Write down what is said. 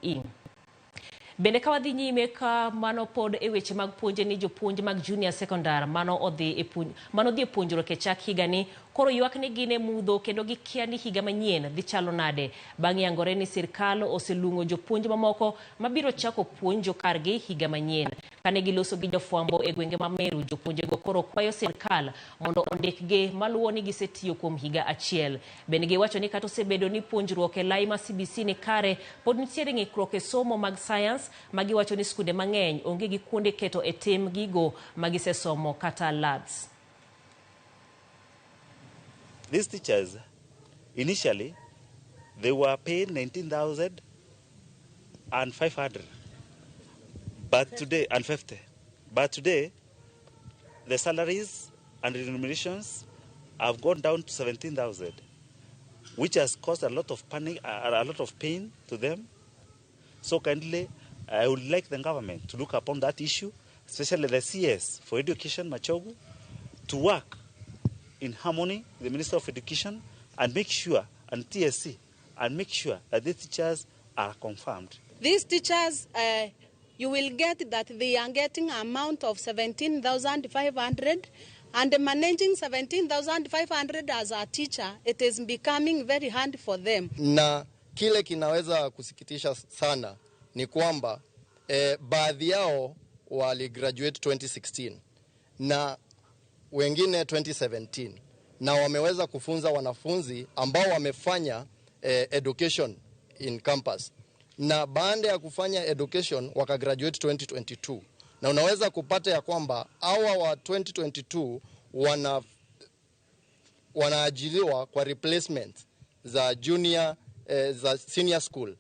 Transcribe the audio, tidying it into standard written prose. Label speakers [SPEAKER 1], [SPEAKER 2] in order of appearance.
[SPEAKER 1] CBE. Bende ka wadhi nyime ka mano pod e weche mag puonje ni jopuonj mag junior secondary mano dhi e puonjruok e chak higani koro ywak ni gin e mudho kendo gikia ni higa manyien dhi chalo nade bang' yangore ni sirkal oseluongo jopuonj mamoko mabiro chako puonjo kargi higa manyien. Kane giloso gi jofwambo e gwenge ma Meru, jopuonjego koro kwayo sirkal mondo ondikgi maluwo ni gisetiyo kuom higa achiel. Bende giwacho ni kata osebedo ni puonjruok e lai ma CBC ni kare, pod nitiere ng'ikruok e somo mag science ma giwacho ni skunde mang'eny onge gi kuonde keto e tim gigo ma gisesomo kata labs.
[SPEAKER 2] These teachers, initially, they were paid 19,500, but today, and 50. But today, the salaries and remunerations have gone down to 17,000, which has caused a lot of panic, a lot of pain to them. So kindly, I would like the government to look upon that issue, especially the CS for Education, Machogu, to work in harmony with the Minister of Education and make sure, and TSC, and make sure that these teachers are confirmed.
[SPEAKER 3] These teachers, you will get that they are getting amount of 17,500, and managing 17,500 as a teacher, it is becoming very hard for them.
[SPEAKER 4] Na kile kinaweza kusikitisha sana ni kwamba baadhi yao wali graduate 2016 na wengine 2017 na wameweza kufunza wanafunzi ambao wamefanya education in campus, na baada ya kufanya education wakagraduate 2022, na unaweza kupata ya kwamba hawa wa 2022 wanaajiriwa kwa replacement za junior, za senior school.